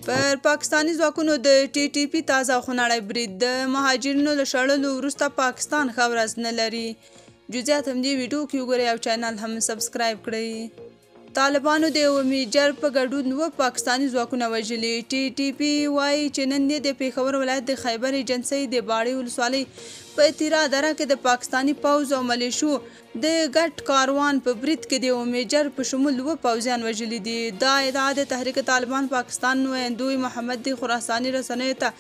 پر پاکستاني ځواکونو د ټي ټي پي تازه خونړی برید، د مهاجرینو له شړلو وروسته پاکستان ښه ورځ نه لري. جزئیات هم دې ویډیو کې وګورئ او چینل هم سبسکرایب کړئ. طالبانو د یوه میجر په ګډون 2 پاکستاني ځواکونه وژلي. ټي ټي پي وایي چې نن یې د پېښور ولایت د خیبر ایجنسۍ د باړې ولسوالۍ په تیرا دره کې د پاکستاني پوځ او ملیشو د ګډ کاروان په برید کې د یوه میجر په شمول 2 پوځیان وژلي دي. دا ادعا د تحریک طالبان پاکستان ویندوی محمد دی خراساني رسنیو ته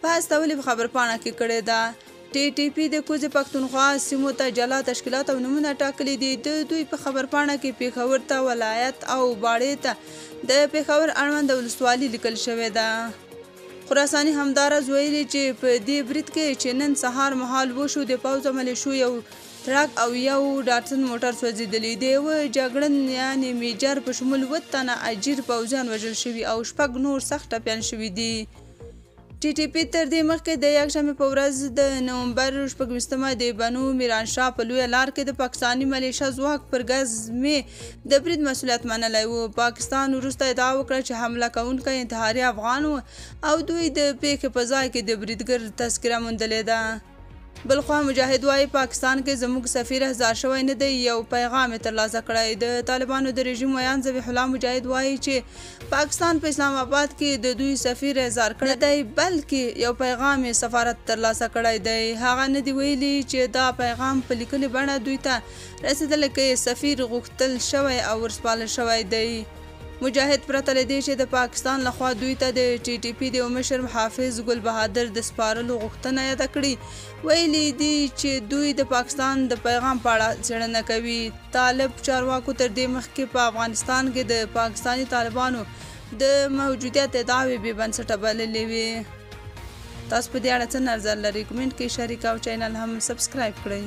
په استولې خبرپاڼه کې کړې ده. ټي ټي پي د کوزې پښتونخوا سیمو ته جلا تشکیلات او نومونه ټاکلي دي. د دوی په خبرپاڼه کې پېښور ته ولایت او باړې ته د پېښور اړوند ولسوالي لیکل شوې ده. خراساني همداراز ویلي چې په دې برید کې چې نن سهار مهال وشو، د پوځ او ملیشو یو ټرک او یو ډاټسن موټر سوځېدلي. د یوه جګړن یعنې میجر په شمول 7 تنه اجیر پوځیان وژل شوي او 6 نور سخت ټپیان شوي دي. ټي ټي پي تر دې مخکې د یکشنبې په ورځ د نومبر 26مه د بنو میرانشاه په لویه لار کې د پاکستاني ملیشه ځواک پر ګزمې د برید مسولیت منلی و. پاکستان وروسته ادعا وکړه چې حمله کوونکی انتحاري افغان و او دوی د پېښې په ځای کې د بریدګر تذکره موندلې ده. بلخوا مجاهد وایي پاکستان کې زموږ سفیر احضار شوی نه دی، یو پیغام یې ترلاسه کړی. د طالبانو د رژیم ویاند ذبیح الله مجاهد وایي چې پاکستان په اسلام آباد کې د دوی سفیر احضار کړی دی، بلکې یو پیغام یې سفارت ترلاسه کړی دی. هغه نه دی ویلي چې دا پیغام په لیکلې بڼه دوی ته رسېدلی که یې سفیر غوښتل شوی او ورسپارل شوی دی. مجاهد پرته له دې چې د پاکستان لخوا دوی ته د ټي ټي پي د یو مشر حافظ ګل بهادر د سپارلو غوښتنه یاده کړې، ویلي دي چې دوی د پاکستان د پیغام په اړه څېړنه کوي. طالب چارواکو تر دې مخکې په افغانستان کې د پاکستاني طالبانو د موجودیت ادعاوې بې بنسټه بللې وې. تاسو په دې اړه څه نظر لرئ؟ کومنټ کې شریک او چینل هم سبسکرایب کړئ.